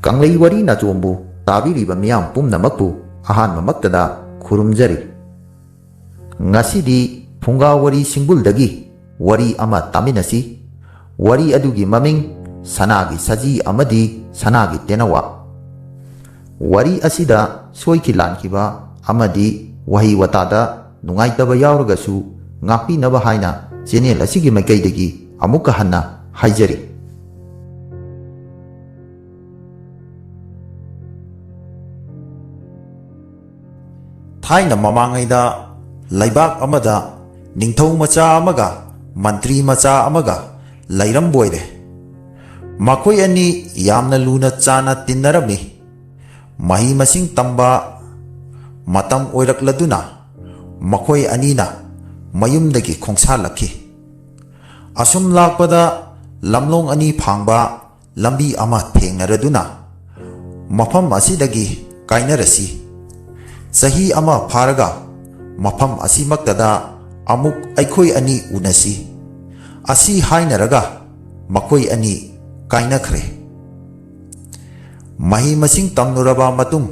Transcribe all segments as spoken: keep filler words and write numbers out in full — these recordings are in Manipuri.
ꯀꯪꯂꯩ ꯋꯥꯔꯤ ꯅꯥꯆꯣꯝꯕꯨ ꯇꯥꯕꯤꯔꯤꯕ ꯃꯤꯌꯥꯝ ꯄꯨꯝꯅꯃꯛꯄꯨ ꯑꯍꯥꯟꯕꯃꯛꯇꯗ ꯈꯨꯔꯨꯝꯖꯔꯤ꯫ ꯉꯁꯤꯗꯤ ꯐꯨꯡꯒꯥ ꯋꯥꯔꯤ ꯁꯤꯡꯕꯨꯜꯗꯒꯤ ꯋꯥꯔꯤ ꯑꯃ ꯇꯥꯃꯤꯟꯅꯁꯤ꯫ ꯋꯥꯔꯤ ꯑꯗꯨꯒꯤ ꯃꯃꯤꯡ ꯁꯅꯥꯒꯤ ꯁꯖꯤ ꯑꯃꯗꯤ ꯁꯅꯥꯒꯤ ꯇꯦꯅꯋꯥ꯫ ꯋꯥꯔꯤ ꯑꯁꯤꯗ ꯁꯣꯏꯈꯤ ꯂꯥꯟꯈꯤꯕ ꯑꯃꯗꯤ ꯋꯥꯍꯩ ꯋꯥꯇꯥꯗ ꯅꯨꯡꯉꯥꯏꯇꯕ ꯌꯥꯎꯔꯒꯁꯨ ꯉꯥꯛꯄꯤꯅꯕ ꯍꯥꯏꯅ ꯆꯦꯅꯦꯜ ꯑꯁꯤꯒꯤ ꯃꯥꯏꯀꯩꯗꯒꯤ ꯑꯃꯨꯛꯀ ꯍꯟꯅ ꯍꯥꯏꯖꯔꯤ꯫ ꯊꯥꯏꯅ ꯃꯃꯥꯡꯉꯩꯗ ꯂꯩꯕꯥꯛ ꯑꯃꯗ ꯅꯤꯡꯊꯧ ꯃꯆꯥ ꯑꯃꯒ ꯃꯟꯇ꯭ꯔꯤ ꯃꯆꯥ ꯑꯃꯒ ꯂꯩꯔꯝꯕꯣꯏꯔꯦ꯫ ꯃꯈꯣꯏ ꯑꯅꯤ ꯌꯥꯝꯅ ꯂꯨꯅ ꯆꯥꯟꯅ ꯇꯤꯟꯅꯔꯝꯃꯤ꯫ ꯃꯍꯩ ꯃꯁꯤꯡ ꯇꯝꯕ ꯃꯇꯝ ꯑꯣꯏꯔꯛꯂꯗꯨꯅ ꯃꯈꯣꯏ ꯑꯅꯤꯅ ꯃꯌꯨꯝꯗꯒꯤ ꯈꯣꯡꯁꯥꯜꯂꯛꯈꯤ꯫ ꯑꯁꯨꯝ ꯂꯥꯛꯄꯗ ꯂꯝꯂꯣꯡ ꯑꯅꯤ ꯐꯥꯡꯕ ꯂꯝꯕꯤ ꯑꯃ ꯊꯦꯡꯅꯔꯗꯨꯅ, "ꯃꯐꯝ ꯑꯁꯤꯗꯒꯤ ꯀꯥꯏꯅꯔꯁꯤ꯫ ꯆꯍꯤ ꯑꯃ ꯐꯥꯔꯒ ꯃꯐꯝ ꯑꯁꯤꯃꯛꯇꯗ ꯑꯃꯨꯛ ꯑꯩꯈꯣꯏ ꯑꯅꯤ ꯎꯅꯁꯤ" ꯑꯁꯤ ꯍꯥꯏꯅꯔꯒ ꯃꯈꯣꯏ ꯑꯅꯤ ꯀꯥꯏꯅꯈ꯭ꯔꯦ꯫ ꯃꯍꯩ ꯃꯁꯤꯡ ꯇꯝꯂꯨꯔꯕ ꯃꯇꯨꯡ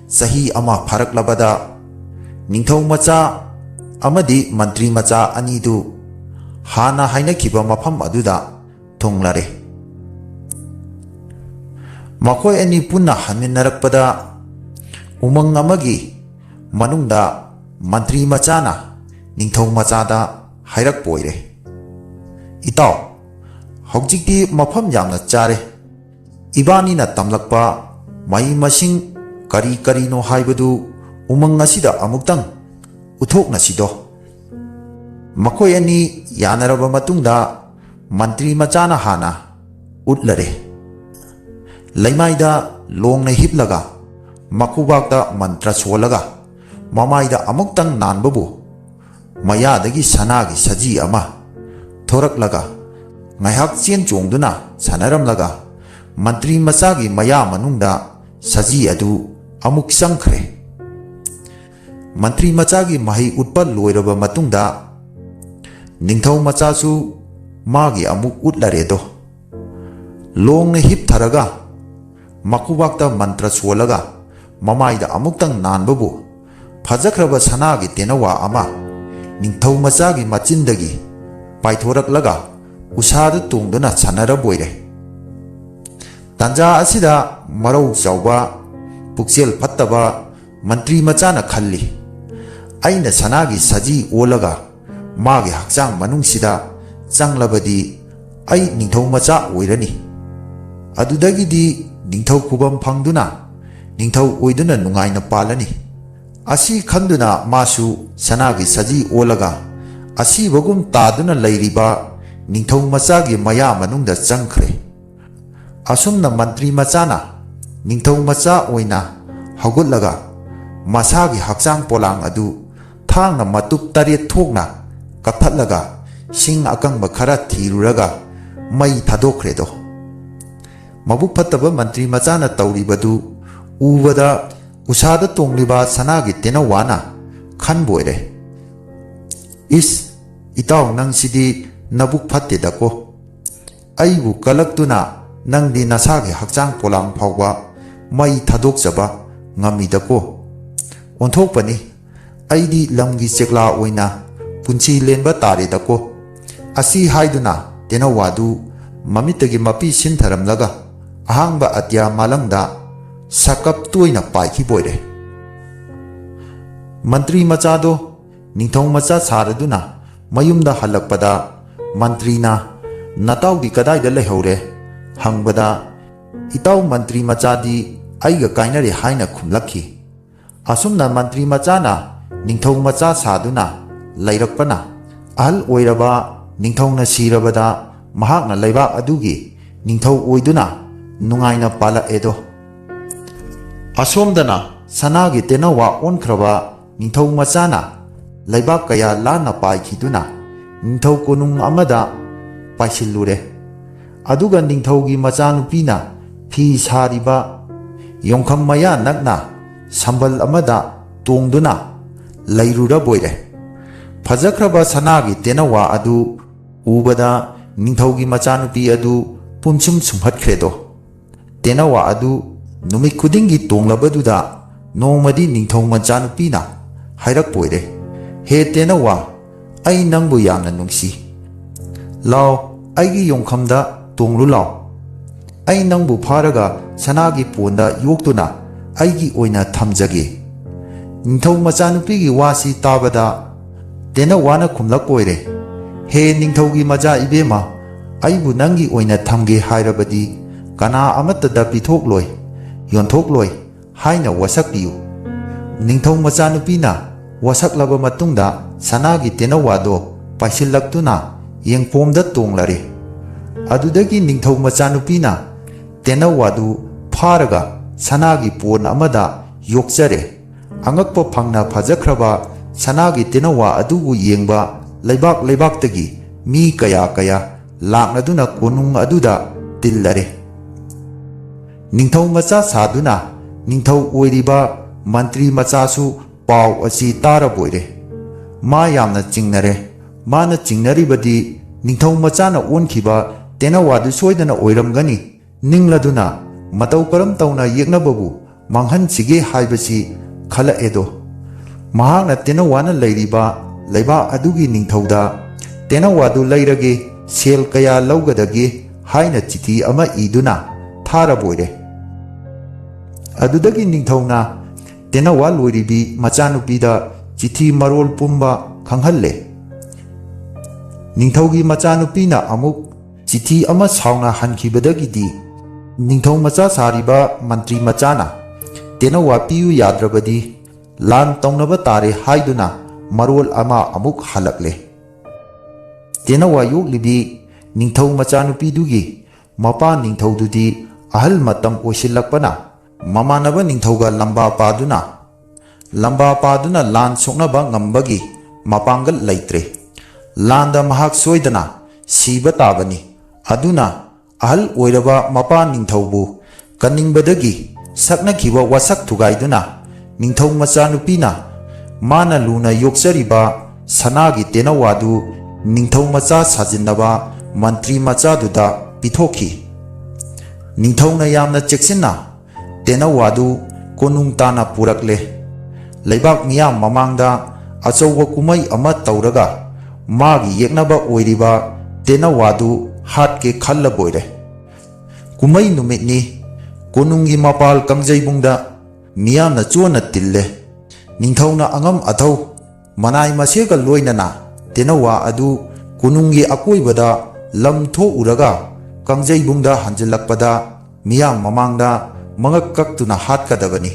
ꯆꯍꯤ ꯑꯃ ꯐꯥꯔꯛꯂꯕꯗ ꯅꯤꯡꯊꯧ ꯃꯆꯥ ꯑꯃꯗꯤ ꯃꯟꯇ꯭ꯔꯤ ꯃꯆꯥ ꯑꯅꯤꯗꯨ ꯍꯥꯟꯅ ꯍꯥꯏꯅꯈꯤꯕ ꯃꯐꯝ ꯑꯗꯨꯗ ꯊꯨꯡꯂꯔꯦ꯫ ꯃꯈꯣꯏ ꯑꯅꯤ ꯄꯨꯟꯅ ꯍꯟꯃꯤꯟꯅꯔꯛꯄꯗ ꯎꯃꯪ ꯑꯃꯒꯤ ꯃꯅꯨꯡꯗ ꯃꯟꯇ꯭ꯔꯤ ꯃꯆꯥꯅ ꯅꯤꯡꯊꯧ ꯃꯆꯥꯗ ꯍꯥꯏꯔꯛꯄ ꯑꯣꯏꯔꯦ, "ꯏꯇꯥꯎ, ꯍꯧꯖꯤꯛꯇꯤ ꯃꯐꯝ ꯌꯥꯝꯅ ꯆꯥꯔꯦ꯫ ꯏꯕꯥꯅꯤꯅ ꯇꯝꯂꯛꯄ ꯃꯍꯩ ꯃꯁꯤꯡ ꯀꯔꯤ ꯀꯔꯤꯅꯣ ꯍꯥꯏꯕꯗꯨ ꯎꯃꯪ ꯑꯁꯤꯗ ꯑꯃꯨꯛꯇꯪ ꯎꯠꯊꯣꯛꯅꯁꯤꯗꯣ?" ꯃꯈꯣꯏ ꯑꯅꯤ ꯌꯥꯅꯔꯕ ꯃꯇꯨꯡꯗ ꯃꯟꯇ꯭ꯔꯤ ꯃꯆꯥꯅ ꯍꯥꯟꯅ ꯎꯠꯂꯔꯦ꯫ ꯂꯩꯃꯥꯏꯗ ꯂꯣꯡꯅ ꯍꯤꯞꯂꯒ ꯃꯈꯨꯕꯥꯛꯇ ꯃꯟꯇ꯭ꯔ ꯁꯣꯜꯂꯒ ꯃꯃꯥꯏꯗ ꯑꯃꯨꯛꯇꯪ ꯅꯥꯟꯕꯕꯨ ꯃꯌꯥꯗꯒꯤ ꯁꯅꯥꯒꯤ ꯁꯖꯤ ꯑꯃ ꯊꯣꯔꯛꯂꯒ ꯉꯥꯏꯍꯥꯛ ꯆꯦꯟ ꯆꯣꯡꯗꯨꯅ ꯁꯥꯟꯅꯔꯝꯂꯒ ꯃꯟꯇ꯭ꯔꯤ ꯃꯆꯥꯒꯤ ꯃꯌꯥ ꯃꯅꯨꯡꯗ ꯁꯖꯤ ꯑꯗꯨ ꯑꯃꯨꯛ ꯆꯪꯈ꯭ꯔꯦ꯫ ꯃꯟꯇ꯭ꯔꯤ ꯃꯆꯥꯒꯤ ꯃꯍꯩ ꯎꯠꯄ ꯂꯣꯏꯔꯕ ꯃꯇꯨꯡꯗ ꯅꯤꯡꯊꯧ ꯃꯆꯥꯁꯨ ꯃꯥꯒꯤ ꯑꯃꯨꯛ ꯎꯠꯂꯔꯦꯗꯣ꯫ ꯂꯣꯡꯅ ꯍꯤꯞꯊꯔꯒ ꯃꯈꯨꯕꯥꯛꯇ ꯃꯟꯇ꯭ꯔ ꯁꯣꯜꯂꯒ ꯃꯃꯥꯏꯗ ꯑꯃꯨꯛꯇꯪ ꯅꯥꯟꯕꯕꯨ, ꯐꯖꯈ꯭ꯔꯕ ꯁꯅꯥꯒꯤ ꯇꯦꯅꯋꯥ ꯑꯃ ꯅꯤꯡꯊꯧ ꯃꯆꯥꯒꯤ ꯃꯆꯤꯟꯗꯒꯤ ꯄꯥꯏꯊꯣꯔꯛꯂꯒ ꯎꯁꯥꯗ ꯇꯣꯡꯗꯨꯅ ꯁꯥꯟꯅꯔꯕꯣꯏꯔꯦ꯫ ꯇꯥꯟꯖꯥ ꯑꯁꯤꯗ ꯃꯔꯧ ꯆꯥꯎꯕ, ꯄꯨꯛꯆꯦꯜ ꯐꯠꯇꯕ ꯃꯟꯇ꯭ꯔꯤ ꯃꯆꯥꯅ ꯈꯜꯂꯤ, "ꯑꯩꯅ ꯁꯅꯥꯒꯤ ꯁꯖꯤ ꯑꯣꯜꯂꯒ ꯃꯥꯒꯤ ꯍꯛꯆꯥꯡ ꯃꯅꯨꯡꯁꯤꯗ ꯆꯪꯂꯕꯗꯤ ꯑꯩ ꯅꯤꯡꯊꯧ ꯃꯆꯥ ꯑꯣꯏꯔꯅꯤ꯫ ꯑꯗꯨꯗꯒꯤꯗꯤ ꯅꯤꯡꯊꯧ ꯈꯨꯕꯝ ꯐꯪꯗꯨꯅ ꯅꯤꯡꯊꯧ ꯑꯣꯏꯗꯨꯅ ꯅꯨꯡꯉꯥꯏꯅ ꯄꯥꯜꯂꯅꯤ"꯫ ꯑꯁꯤ ꯈꯟꯗꯨꯅ ꯃꯥꯁꯨ ꯁꯅꯥꯒꯤ ꯁꯖꯤ ꯑꯣꯜꯂꯒ ꯑꯁꯤꯕꯒꯨꯝ ꯇꯥꯗꯨꯅ ꯂꯩꯔꯤꯕ ꯅꯤꯡꯊꯧ ꯃꯆꯥꯒꯤ ꯃꯌꯥ ꯃꯅꯨꯡꯗ ꯆꯪꯈ꯭ꯔꯦ꯫ ꯑꯁꯨꯝꯅ ꯃꯟꯇ꯭ꯔꯤ ꯃꯆꯥꯅ ꯅꯤꯡꯊꯧ ꯃꯆꯥ ꯑꯣꯏꯅ ꯍꯧꯒꯠꯂꯒ ꯃꯁꯥꯒꯤ ꯍꯛꯆꯥꯡ ꯄꯣꯂꯥꯡ ꯑꯗꯨ ꯊꯥꯡꯅ ꯃꯇꯨꯞ ꯇꯔꯦꯠ ꯊꯣꯛꯅ ꯀꯛꯊꯠꯂꯒ ꯁꯤꯡ ꯑꯀꯪꯕ ꯈꯔ ꯊꯤꯔꯨꯔꯒ ꯃꯩ ꯊꯥꯗꯣꯛꯈ꯭ꯔꯦꯗꯣ꯫ ꯃꯕꯨꯛ ꯐꯠꯇꯕ ꯃꯟꯇ꯭ꯔꯤ ꯃꯆꯥꯅ ꯇꯧꯔꯤꯕꯗꯨ ꯎꯕꯗ ꯎꯁꯥꯗ ꯇꯣꯡꯂꯤꯕ ꯁꯅꯥꯒꯤ ꯇꯦꯅꯋꯥꯅ ꯈꯟꯕ ꯑꯣꯏꯔꯦ, "ꯏꯁ, ꯏꯇꯥꯎ ꯅꯪꯁꯤꯗꯤ ꯅꯕꯨꯛ ꯐꯠꯇꯦꯗꯀꯣ꯫ ꯑꯩꯕꯨ ꯀꯂꯛꯇꯨꯅ ꯅꯪꯗꯤ ꯅꯁꯥꯒꯤ ꯍꯛꯆꯥꯡ ꯄꯣꯂꯥꯡ ꯐꯥꯎꯕ ꯃꯩ ꯊꯥꯗꯣꯛꯆꯕ ꯉꯝꯃꯤꯗꯀꯣ꯫ ꯑꯣꯟꯊꯣꯛꯄꯅꯤ, ꯑꯩꯗꯤ ꯂꯝꯒꯤ ꯆꯦꯛꯂꯥ ꯑꯣꯏꯅ ꯄꯨꯟꯁꯤ ꯂꯦꯟꯕ ꯇꯥꯔꯦꯗꯀꯣ"꯫ ꯑꯁꯤ ꯍꯥꯏꯗꯨꯅ ꯇꯦꯅꯋꯥꯗꯨ ꯃꯃꯤꯠꯇꯒꯤ ꯃꯄꯤ ꯁꯤꯟꯊꯔꯝꯂꯒ ꯑꯍꯥꯡꯕ ꯑꯇꯤꯌꯥ ꯃꯥꯂꯪꯗ ꯁꯥꯀꯞ ꯇꯣꯏꯅ ꯄꯥꯏꯈꯤꯕ ꯑꯣꯏꯔꯦ꯫ ꯃꯟꯇ꯭ꯔꯤ ꯃꯆꯥꯗꯣ ꯅꯤꯡꯊꯧ ꯃꯆꯥ ꯁꯥꯔꯗꯨꯅ ꯃꯌꯨꯝꯗ ꯍꯜꯂꯛꯄꯗ ꯃꯟꯇ꯭ꯔꯤꯅ, "ꯅꯇꯥꯎꯗꯤ ꯀꯗꯥꯏꯗ ꯂꯩꯍꯧꯔꯦ?" ꯍꯪꯕꯗ, "ꯏꯇꯥꯎ ꯃꯟꯇ꯭ꯔꯤ ꯃꯆꯥꯗꯤ ꯑꯩꯒ ꯀꯥꯏꯅꯔꯦ" ꯍꯥꯏꯅ ꯈꯨꯝꯂꯛꯈꯤ꯫ ꯑꯁꯨꯝꯅ ꯃꯟꯇ꯭ꯔꯤ ꯃꯆꯥꯅ ꯅꯤꯡꯊꯧ ꯃꯆꯥ ꯁꯥꯗꯨꯅ ꯂꯩꯔꯛꯄꯅ ꯑꯍꯜ ꯑꯣꯏꯔꯕ ꯅꯤꯡꯊꯧꯅ ꯁꯤꯔꯕꯗ ꯃꯍꯥꯛꯅ ꯂꯩꯕꯥꯛ ꯑꯗꯨꯒꯤ ꯅꯤꯡꯊꯧ ꯑꯣꯏꯗꯨꯅ ꯅꯨꯡꯉꯥꯏꯅ ꯄꯥꯜꯂꯛꯑꯦꯗꯣ꯫ ꯑꯁꯣꯝꯗꯅ ꯁꯅꯥꯒꯤ ꯇꯦꯅꯋꯥ ꯑꯣꯟꯈ꯭ꯔꯕ ꯅꯤꯡꯊꯧ ꯃꯆꯥꯅ ꯂꯩꯕꯥꯛ ꯀꯌꯥ ꯂꯥꯟꯅ ꯄꯥꯏꯈꯤꯗꯨꯅ ꯅꯤꯡꯊꯧ ꯀꯣꯅꯨꯡ ꯑꯃꯗ ꯄꯥꯏꯁꯤꯜꯂꯨꯔꯦ꯫ ꯑꯗꯨꯒ ꯅꯤꯡꯊꯧꯒꯤ ꯃꯆꯥꯅꯨꯄꯤꯅ ꯐꯤ ꯁꯥꯔꯤꯕ ꯌꯣꯡꯈꯝ ꯃꯌꯥ ꯅꯛꯅ ꯁꯝꯕꯜ ꯑꯃꯗ ꯇꯣꯡꯗꯨꯅ ꯂꯩꯔꯨꯔꯕꯣꯏꯔꯦ꯫ ꯐꯖꯈ꯭ꯔꯕ ꯁꯅꯥꯒꯤ ꯇꯦꯅꯋꯥ ꯑꯗꯨ ꯎꯕꯗ ꯅꯤꯡꯊꯧꯒꯤ ꯃꯆꯥꯅꯨꯄꯤ ꯑꯗꯨ ꯄꯨꯝꯁꯨꯝ ꯁꯨꯝꯍꯠꯈ꯭ꯔꯦꯗꯣ꯫ ꯇꯦꯅꯋꯥ ꯑꯗꯨ ꯅꯨꯃꯤꯠ ꯈꯨꯗꯤꯡꯒꯤ ꯇꯣꯡꯂꯕꯗꯨꯗ ꯅꯣꯡꯃꯗꯤ ꯅꯤꯡꯊꯧ ꯃꯆꯥꯅꯨꯄꯤꯅ ꯍꯥꯏꯔꯛꯄ ꯑꯣꯏꯔꯦ, "ꯍꯦ ꯇꯦꯅꯋꯥ, ꯑꯩ ꯅꯪꯕꯨ ꯌꯥꯝꯅ ꯅꯨꯡꯁꯤ꯫ ꯂꯥꯎ, ꯑꯩꯒꯤ ꯌꯣꯡꯈꯝꯗ ꯇꯣꯡꯂꯨ ꯂꯥꯎ꯫ ꯑꯩ ꯅꯪꯕꯨ ꯐꯥꯔꯒ ꯁꯅꯥꯒꯤ ꯄꯣꯟꯗ ꯌꯣꯛꯇꯨꯅ ꯑꯩꯒꯤ ꯑꯣꯏꯅ ꯊꯝꯖꯒꯦ꯫" ꯅꯤꯡꯊꯧ ꯃꯆꯥꯅꯨꯄꯤꯒꯤ ꯋꯥꯁꯤ ꯇꯥꯕꯗ ꯇꯦꯅꯋꯥꯅ ꯈꯨꯝꯂꯛꯄ ꯑꯣꯏꯔꯦ, "ꯍꯦ ꯅꯤꯡꯊꯧꯒꯤ ꯃꯆꯥ ꯏꯕꯦꯝꯃ, ꯑꯩꯕꯨ ꯅꯪꯒꯤ ꯑꯣꯏꯅ ꯊꯝꯒꯦ ꯍꯥꯏꯔꯕꯗꯤ ꯀꯅꯥ ꯑꯃꯠꯇꯗ ꯄꯤꯊꯣꯛꯂꯣꯏ, ꯌꯣꯟꯊꯣꯛꯂꯣꯏ ꯍꯥꯏꯅ ꯋꯥꯁꯛꯄꯤꯌꯨ꯫" ꯅꯤꯡꯊꯧ ꯃꯆꯥꯅꯨꯄꯤꯅ ꯋꯥꯁꯛꯂꯕ ꯃꯇꯨꯡꯗ ꯁꯅꯥꯒꯤ ꯇꯦꯅꯋꯥꯗꯣ ꯄꯥꯏꯁꯤꯜꯂꯛꯇꯨꯅ ꯌꯦꯡꯐꯣꯝꯗ ꯇꯣꯡꯂꯔꯦ꯫ ꯑꯗꯨꯗꯒꯤ ꯅꯤꯡꯊꯧ ꯃꯆꯥꯅꯨꯄꯤꯅ ꯇꯦꯅꯋꯥꯗꯨ ꯐꯥꯔꯒ ꯁꯅꯥꯒꯤ ꯄꯣꯟ ꯑꯃꯗ ꯌꯣꯛꯆꯔꯦ꯫ ꯑꯉꯛꯄ ꯐꯪꯅ ꯐꯖꯈ꯭ꯔꯕ ꯁꯅꯥꯒꯤ ꯇꯦꯅꯋꯥ ꯑꯗꯨꯕꯨ ꯌꯦꯡꯕ ꯂꯩꯕꯥꯛ ꯂꯩꯕꯥꯛꯇꯒꯤ ꯃꯤ ꯀꯌꯥ ꯀꯌꯥ ꯂꯥꯛꯅꯗꯨꯅ ꯀꯣꯅꯨꯡ ꯑꯗꯨꯗ ꯇꯤꯜꯂꯔꯦ꯫ ꯅꯤꯡꯊꯧ ꯃꯆꯥ ꯁꯥꯗꯨꯅ ꯅꯤꯡꯊꯧ ꯑꯣꯏꯔꯤꯕ ꯃꯟꯇ꯭ꯔꯤ ꯃꯆꯥꯁꯨ ꯄꯥꯎ ꯑꯁꯤ ꯇꯥꯔꯕꯣꯏꯔꯦ꯫ ꯃꯥ ꯌꯥꯝꯅ ꯆꯤꯡꯅꯔꯦ꯫ ꯃꯥꯅ ꯆꯤꯡꯅꯔꯤꯕꯗꯤ ꯅꯤꯡꯊꯧ ꯃꯆꯥꯅ ꯑꯣꯟꯈꯤꯕ ꯇꯦꯅꯋꯥꯗꯨ ꯁꯣꯏꯗꯅ ꯑꯣꯏꯔꯝꯒꯅꯤ꯫ ꯅꯤꯡꯂꯗꯨꯅ ꯃꯇꯧ ꯀꯔꯝ ꯇꯧꯅ ꯌꯦꯛꯅꯕꯕꯨ ꯃꯥꯡꯍꯟꯁꯤꯒꯦ ꯍꯥꯏꯕꯁꯤ ꯈꯜꯂꯛꯑꯦꯗꯣ꯫ ꯃꯍꯥꯛꯅ ꯇꯦꯅꯋꯥꯅ ꯂꯩꯔꯤꯕ ꯂꯩꯕꯥꯛ ꯑꯗꯨꯒꯤ ꯅꯤꯡꯊꯧꯗ "ꯇꯦꯅꯋꯥꯗꯨ ꯂꯩꯔꯒꯦ, ꯁꯦꯜ ꯀꯌꯥ ꯂꯧꯒꯗꯒꯦ?" ꯍꯥꯏꯅ ꯆꯤꯊꯤ ꯑꯃ ꯏꯗꯨꯅ ꯊꯥꯔꯕꯣꯏꯔꯦ꯫ ꯑꯗꯨꯗꯒꯤ ꯅꯤꯡꯊꯧꯅ ꯇꯦꯅꯋꯥ ꯂꯣꯏꯔꯤꯕꯤ ꯃꯆꯥꯅꯨꯄꯤꯗ ꯆꯤꯊꯤ ꯃꯔꯣꯜ ꯄꯨꯝꯕ ꯈꯪꯍꯜꯂꯦ꯫ ꯅꯤꯡꯊꯧꯒꯤ ꯃꯆꯥꯅꯨꯄꯤꯅ ꯑꯃꯨꯛ ꯆꯤꯊꯤ ꯑꯃ ꯁꯥꯎꯅ ꯍꯟꯈꯤꯕꯗꯒꯤꯗꯤ ꯅꯤꯡꯊꯧ ꯃꯆꯥ ꯁꯥꯔꯤꯕ ꯃꯟꯇ꯭ꯔꯤ ꯃꯆꯥꯅ "ꯇꯦꯅꯋꯥ ꯄꯤꯌꯨ ꯌꯥꯗ꯭ꯔꯕꯗꯤ ꯂꯥꯟ ꯇꯧꯅꯕ ꯇꯥꯔꯦ" ꯍꯥꯏꯗꯨꯅ ꯃꯔꯣꯜ ꯑꯃ ꯑꯃꯨꯛ ꯍꯜꯂꯛꯂꯦ꯫ ꯇꯦꯅꯋꯥ ꯌꯣꯛꯂꯤꯕꯤ ꯅꯤꯡꯊꯧ ꯃꯆꯥꯅꯨꯄꯤꯗꯨꯒꯤ ꯃꯄꯥ ꯅꯤꯡꯊꯧꯗꯨꯗꯤ ꯑꯍꯜ ꯃꯇꯝ ꯑꯣꯏꯁꯤꯜꯂꯛꯄꯅ ꯃꯃꯥꯟꯅꯕ ꯅꯤꯡꯊꯧꯒ ꯂꯝꯕꯥ ꯄꯥꯗꯨꯅ, ꯂꯝꯕꯥ ꯄꯥꯗꯨꯅ ꯂꯥꯟ ꯁꯣꯛꯅꯕ ꯉꯝꯕꯒꯤ ꯃꯄꯥꯡꯒꯜ ꯂꯩꯇ꯭ꯔꯦ꯫ ꯂꯥꯟꯗ ꯃꯍꯥꯛ ꯁꯣꯏꯗꯅ ꯁꯤꯕ ꯇꯥꯕꯅꯤ꯫ ꯑꯗꯨꯅ ꯑꯍꯜ ꯑꯣꯏꯔꯕ ꯃꯄꯥ ꯅꯤꯡꯊꯧꯕꯨ ꯀꯟꯅꯤꯡꯕꯗꯒꯤ ꯁꯛꯅꯈꯤꯕ ꯋꯥꯁꯛ ꯊꯨꯒꯥꯏꯗꯨꯅ ꯅꯤꯡꯊꯧ ꯃꯆꯥꯅꯨꯄꯤꯅ ꯃꯥꯅ ꯂꯨꯅ ꯌꯣꯛꯆꯔꯤꯕ ꯁꯅꯥꯒꯤ ꯇꯦꯅꯋꯥꯗꯨ ꯅꯤꯡꯊꯧ ꯃꯆꯥ ꯁꯥꯖꯤꯟꯅꯕ ꯃꯟꯇ꯭ꯔꯤ ꯃꯆꯥꯗꯨꯗ ꯄꯤꯊꯣꯛꯈꯤ꯫ ꯅꯤꯡꯊꯧꯅ ꯌꯥꯝꯅ ꯆꯦꯛꯁꯤꯟꯅ ꯇꯦꯅꯋꯥꯗꯨ ꯀꯣꯅꯨꯡ ꯇꯥꯟꯅ ꯄꯨꯔꯛꯂꯦ꯫ ꯂꯩꯕꯥꯛ ꯃꯤꯌꯥꯝ ꯃꯃꯥꯡꯗ ꯑꯆꯧꯕ ꯀꯨꯝꯍꯩ ꯑꯃ ꯇꯧꯔꯒ ꯃꯥꯒꯤ ꯌꯦꯛꯅꯕ ꯑꯣꯏꯔꯤꯕ ꯇꯦꯅꯋꯥꯗꯨ ꯍꯥꯠꯀꯦ ꯈꯜꯂꯕꯣꯏꯔꯦ꯫ ꯀꯨꯝꯍꯩ ꯅꯨꯃꯤꯠꯅꯤ꯫ ꯀꯣꯅꯨꯡꯒꯤ ꯃꯄꯥꯜ ꯀꯥꯡꯖꯩꯕꯨꯡꯗ ꯃꯤꯌꯥꯝꯅ ꯆꯣꯟꯅ ꯇꯤꯜꯂꯦ꯫ ꯅꯤꯡꯊꯧꯅ ꯑꯉꯝ ꯑꯊꯧ ꯃꯅꯥꯏ ꯃꯁꯦꯒ ꯂꯣꯏꯅꯅ ꯇꯦꯅꯋꯥ ꯑꯗꯨ ꯀꯣꯅꯨꯡꯒꯤ ꯑꯀꯣꯏꯕꯗ ꯂꯝ ꯊꯣꯛꯎꯔꯒ ꯀꯥꯡꯖꯩꯕꯨꯡꯗ ꯍꯟꯖꯤꯜꯂꯛꯄꯗ ꯃꯤꯌꯥꯝ ꯃꯃꯥꯡꯗ ꯃꯉꯛ ꯀꯛꯇꯨꯅ ꯍꯥꯠꯀꯗꯕꯅꯤ꯫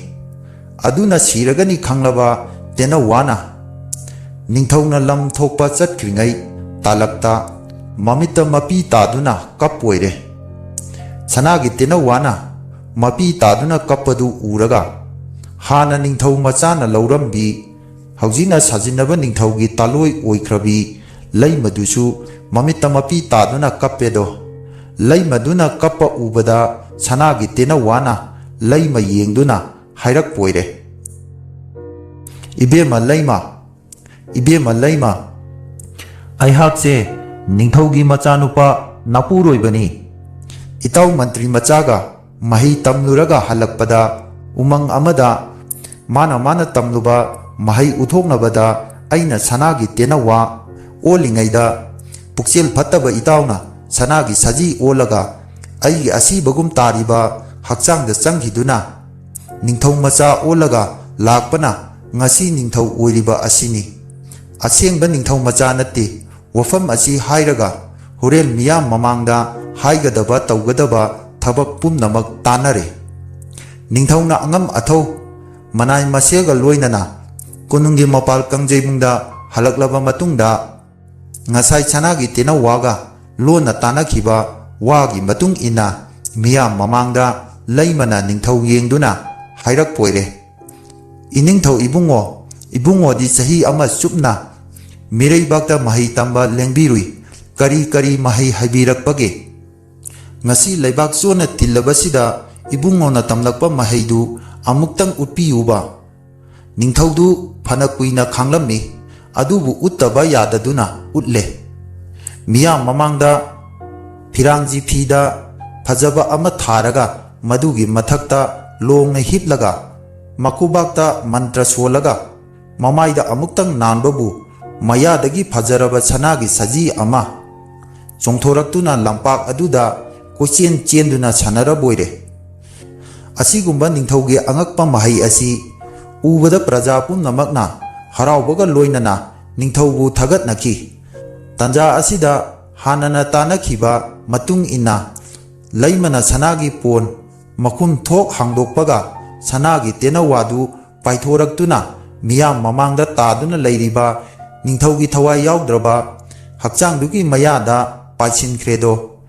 ꯑꯗꯨꯅ ꯁꯤꯔꯒꯅꯤ ꯈꯪꯂꯕ ꯇꯦꯅꯋꯥꯅ ꯅꯤꯡꯊꯧꯅ ꯂꯝ ꯊꯣꯛꯄ ꯆꯠꯈ꯭ꯔꯤꯉꯩ ꯇꯥꯂꯛꯇ ꯃꯃꯤꯠꯇ ꯃꯄꯤ ꯇꯥꯗꯨꯅ ꯀꯞꯄꯣꯏꯔꯦ꯫ ꯁꯅꯥꯒꯤ ꯇꯦꯅꯋꯥꯅ ꯃꯄꯤ ꯇꯥꯗꯨꯅ ꯀꯞꯄꯗꯨ ꯎꯔꯒ ꯍꯥꯟꯅ ꯅꯤꯡꯊꯧ ꯃꯆꯥꯅ ꯂꯧꯔꯝꯕꯤ, ꯍꯧꯖꯤꯛꯅ ꯁꯥꯖꯤꯟꯅꯕ ꯅꯤꯡꯊꯧꯒꯤ ꯇꯥꯂꯣꯏ ꯑꯣꯏꯈ꯭ꯔꯕꯤ ꯂꯩꯃꯗꯨꯁꯨ ꯃꯃꯤꯠꯇ ꯃꯄꯤ ꯇꯥꯗꯨꯅ ꯀꯞꯄꯦꯗꯣ꯫ ꯂꯩꯃꯗꯨꯅ ꯀꯞꯄ ꯎꯕꯗ ꯁꯅꯥꯒꯤ ꯇꯦꯅꯋꯥꯅ ꯂꯩꯃ ꯌꯦꯡꯗꯨꯅ ꯍꯥꯏꯔꯛꯄꯣꯏꯔꯦ, "ꯏꯕꯦꯝꯃ ꯂꯩꯃ, ꯏꯕꯦꯝꯃ ꯂꯩꯃ, ꯑꯩꯍꯥꯛꯁꯦ ꯅꯤꯡꯊꯧꯒꯤ ꯃꯆꯥꯅꯨꯄꯥ ꯅꯥꯄꯨꯔꯣꯏꯕꯅꯤ꯫ ꯏꯇꯥꯎ ꯃꯟꯇ꯭ꯔꯤ ꯃꯆꯥꯒ ꯃꯍꯩ ꯇꯝꯂꯨꯔꯒ ꯍꯜꯂꯛꯄꯗ ꯎꯃꯪ ꯑꯃꯗ ꯃꯥꯅ ꯃꯥꯅ ꯇꯝꯂꯨꯕ ꯃꯍꯩ ꯎꯠꯊꯣꯛꯅꯕꯗ ꯑꯩꯅ ꯁꯅꯥꯒꯤ ꯇꯦꯅꯋꯥ ꯑꯣꯜꯂꯤꯉꯩꯗ ꯄꯨꯛꯆꯦꯜ ꯐꯠꯇꯕ ꯏꯇꯥꯎꯅ ꯁꯅꯥꯒꯤ ꯁꯖꯤ ꯑꯣꯜꯂꯒ ꯑꯩꯒꯤ ꯑꯁꯤꯕꯒꯨꯝ ꯇꯥꯔꯤꯕ ꯍꯛꯆꯥꯡꯗ ꯆꯪꯈꯤꯗꯨꯅ ꯅꯤꯡꯊꯧ ꯃꯆꯥ ꯑꯣꯜꯂꯒ ꯂꯥꯛꯄꯅ ꯉꯁꯤ ꯅꯤꯡꯊꯧ ꯑꯣꯏꯔꯤꯕ ꯑꯁꯤꯅꯤ꯫ ꯑꯁꯦꯡꯕ ꯅꯤꯡꯊꯧ ꯃꯆꯥ ꯅꯠꯇꯦ, ꯋꯥꯐꯝ ꯑꯁꯤ ꯍꯥꯏꯔꯒ ꯍꯣꯔꯦꯟ ꯃꯤꯌꯥꯝ ꯃꯃꯥꯡꯗ ꯍꯥꯏꯒꯗꯕ ꯇꯧꯒꯗꯕ ꯊꯕꯛ ꯄꯨꯝꯅꯃꯛ ꯇꯥꯟꯅꯔꯦ꯫ ꯅꯤꯡꯊꯧꯅ ꯑꯉꯝ ꯑꯊꯧ ꯃꯅꯥꯏ ꯃꯁꯦꯜꯒ ꯂꯣꯏꯅꯅ ꯀꯣꯅꯨꯡꯒꯤ ꯃꯄꯥꯜ ꯀꯥꯡꯖꯩꯕꯨꯡꯗ ꯍꯜꯂꯛꯂꯕ ꯃꯇꯨꯡꯗ ꯉꯁꯥꯏ ꯁꯅꯥꯒꯤ ꯇꯦꯅꯋꯥꯒ ꯂꯣꯟꯅ ꯇꯥꯟꯅꯈꯤꯕ ꯋꯥꯒꯤ ꯃꯇꯨꯡ ꯏꯟꯅ ꯃꯤꯌꯥꯝ ꯃꯃꯥꯡꯗ ꯂꯩꯃꯅ ꯅꯤꯡꯊꯧ ꯌꯦꯡꯗꯨꯅ ꯍꯥꯏꯔꯛꯄꯣꯏꯔꯦ, "ꯏꯅꯤꯡꯊꯧ ꯏꯕꯨꯡꯉꯣ, ꯏꯕꯨꯡꯉꯣꯗꯤ ꯆꯍꯤ ꯑꯃ ꯆꯨꯞꯅ ꯃꯤꯔꯩꯕꯥꯛꯇ ꯃꯍꯩ ꯇꯝꯕ ꯂꯦꯡꯕꯤꯔꯨꯏ꯫ ꯀꯔꯤ ꯀꯔꯤ ꯃꯍꯩ ꯍꯩꯕꯤꯔꯛꯄꯒꯦ? ꯉꯁꯤ ꯂꯩꯕꯥꯛ ꯆꯣꯟꯅ ꯇꯤꯜꯂꯕꯁꯤꯗ ꯏꯕꯨꯡꯉꯣꯅ ꯇꯝꯂꯛꯄ ꯃꯍꯩꯗꯨ ꯑꯃꯨꯛꯇꯪ ꯎꯠꯄꯤꯌꯨꯕ꯫" ꯅꯤꯡꯊꯧꯗꯨ ꯐꯅ ꯀꯨꯏꯅ ꯈꯥꯡꯂꯝꯃꯤ, ꯑꯗꯨꯕꯨ ꯎꯠꯇꯕ ꯌꯥꯗꯗꯨꯅ ꯎꯠꯂꯦ꯫ ꯃꯤꯌꯥꯝ ꯃꯃꯥꯡꯗ ꯐꯤꯔꯥꯡꯖꯤ ꯐꯤꯗ ꯐꯖꯕ ꯑꯃ ꯊꯥꯔꯒ, ꯃꯗꯨꯒꯤ ꯃꯊꯛꯇ ꯂꯣꯡꯅ ꯍꯤꯞꯂꯒ, ꯃꯀꯨꯕꯥꯛꯇ ꯃꯟꯇ꯭ꯔ ꯁꯣꯜꯂꯒ, ꯃꯃꯥꯏꯗ ꯑꯃꯨꯛꯇꯪ ꯅꯥꯟꯕꯕꯨ ꯃꯌꯥꯗꯒꯤ ꯐꯖꯔꯕ ꯁꯅꯥꯒꯤ ꯁꯖꯤ ꯑꯃ ꯆꯣꯡꯊꯣꯔꯛꯇꯨꯅ ꯂꯝꯄꯥꯛ ꯑꯗꯨꯗ ꯀꯣꯏꯆꯦꯟ ꯆꯦꯟꯗꯨꯅ ꯁꯥꯟꯅꯔꯕꯣꯏꯔꯦ꯫ ꯑꯁꯤꯒꯨꯝꯕ ꯅꯤꯡꯊꯧꯒꯤ ꯑꯉꯛꯄ ꯃꯍꯩ ꯑꯁꯤ ꯎꯕꯗ ꯄ꯭ꯔꯖꯥ ꯄꯨꯝꯅꯃꯛꯅ ꯍꯔꯥꯎꯕꯒ ꯂꯣꯏꯅꯅ ꯅꯤꯡꯊꯧꯕꯨ ꯊꯥꯒꯠꯅꯈꯤ꯫ ꯇꯥꯟꯖꯥ ꯑꯁꯤꯗ ꯍꯥꯟꯅꯅ ꯇꯥꯟꯅꯈꯤꯕ ꯃꯇꯨꯡ ꯏꯟꯅ ꯂꯩꯃꯅ ꯁꯅꯥꯒꯤ ꯄꯣꯟ ꯃꯈꯨꯝ ꯊꯣꯛ ꯍꯥꯡꯗꯣꯛꯄꯒ ꯁꯅꯥꯒꯤ ꯇꯦꯅꯋꯥꯗꯨ ꯄꯥꯏꯊꯣꯔꯛꯇꯨꯅ ꯃꯤꯌꯥꯝ ꯃꯃꯥꯡꯗ ꯇꯥꯗꯨꯅ ꯂꯩꯔꯤꯕ ꯅꯤꯡꯊꯧꯒꯤ ꯊꯋꯥꯏ ꯌꯥꯎꯗ꯭ꯔꯕ ꯍꯛꯆꯥꯡꯗꯨꯒꯤ ꯃꯌꯥꯗ ꯄꯥꯏꯁꯤꯟꯈ꯭ꯔꯦꯗꯣ꯫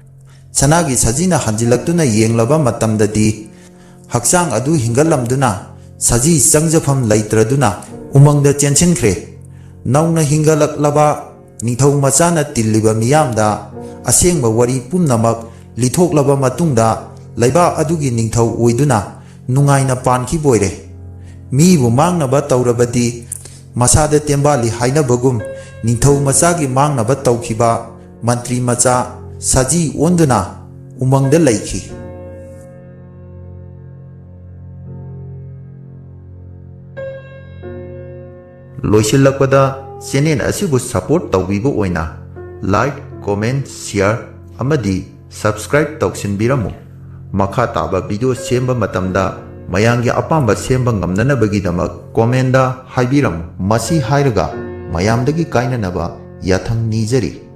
ꯁꯅꯥꯒꯤ ꯁꯖꯤꯅ ꯍꯟꯖꯤꯜꯂꯛꯇꯨꯅ ꯌꯦꯡꯂꯕ ꯃꯇꯝꯗꯗꯤ ꯍꯛꯆꯥꯡ ꯑꯗꯨ ꯍꯤꯡꯒꯠꯂꯝꯗꯨꯅ ꯁꯖꯤ ꯆꯪꯖꯐꯝ ꯂꯩꯇ꯭ꯔꯗꯨꯅ ꯎꯃꯪꯗ ꯆꯦꯟꯁꯤꯟꯈ꯭ꯔꯦ꯫ ꯅꯧꯅ ꯍꯤꯡꯒꯠꯂꯛꯂꯕ ꯅꯤꯡꯊꯧ ꯃꯆꯥꯅ ꯇꯤꯜꯂꯤꯕ ꯃꯤꯌꯥꯝꯗ ꯑꯁꯦꯡꯕ ꯋꯥꯔꯤ ꯄꯨꯝꯅꯃꯛ ꯂꯤꯊꯣꯛꯂꯕ ꯃꯇꯨꯡꯗ ꯂꯩꯕꯥꯛ ꯑꯗꯨꯒꯤ ꯅꯤꯡꯊꯧ ꯑꯣꯏꯗꯨꯅ ꯅꯨꯡꯉꯥꯏꯅ ꯄꯥꯟꯈꯤꯕꯣꯏꯔꯦ꯫ ꯃꯤꯕꯨ ꯃꯥꯡꯅꯕ ꯇꯧꯔꯕꯗꯤ ꯃꯁꯥꯗ ꯇꯦꯝꯕꯥꯜꯂꯤ ꯍꯥꯏꯅꯕꯒꯨꯝ ꯅꯤꯡꯊꯧ ꯃꯆꯥꯒꯤ ꯃꯥꯡꯅꯕ ꯇꯧꯈꯤꯕ ꯃꯟꯇ꯭ꯔꯤ ꯃꯆꯥ ꯁꯖꯤ ꯑꯣꯟꯗꯨꯅ ꯎꯃꯪꯗ ꯂꯩꯈꯤ꯫ ꯂꯣꯏꯁꯤꯜꯂꯛꯄꯗ, ꯆꯦꯅꯦꯜ ꯑꯁꯤꯕꯨ ꯁꯄꯣꯔꯠ ꯇꯧꯕꯤꯕ ꯑꯣꯏꯅ ꯂꯥꯏꯛ, ꯀꯣꯃꯦꯟ, ꯁꯤꯌꯥꯔ ꯑꯃꯗꯤ ꯁꯕꯁꯀ꯭ꯔꯥꯏꯕ ꯇꯧꯁꯤꯟꯕꯤꯔꯝꯃꯨ꯫ ꯃꯈꯥ ꯇꯥꯕ ꯚꯤꯗꯤꯑꯣ ꯁꯦꯝꯕ ꯃꯇꯝꯗ ꯃꯌꯥꯝꯒꯤ ꯑꯄꯥꯝꯕ ꯁꯦꯝꯕ ꯉꯝꯅꯅꯕꯒꯤꯗꯃꯛ ꯀꯣꯃꯦꯟꯗ ꯍꯥꯏꯕꯤꯔꯝꯃꯨ꯫ ꯃꯁꯤ ꯍꯥꯏꯔꯒ ꯃꯌꯥꯝꯗꯒꯤ ꯀꯥꯏꯅꯅꯕ ꯌꯥꯊꯪ ꯅꯤꯖꯔꯤ꯫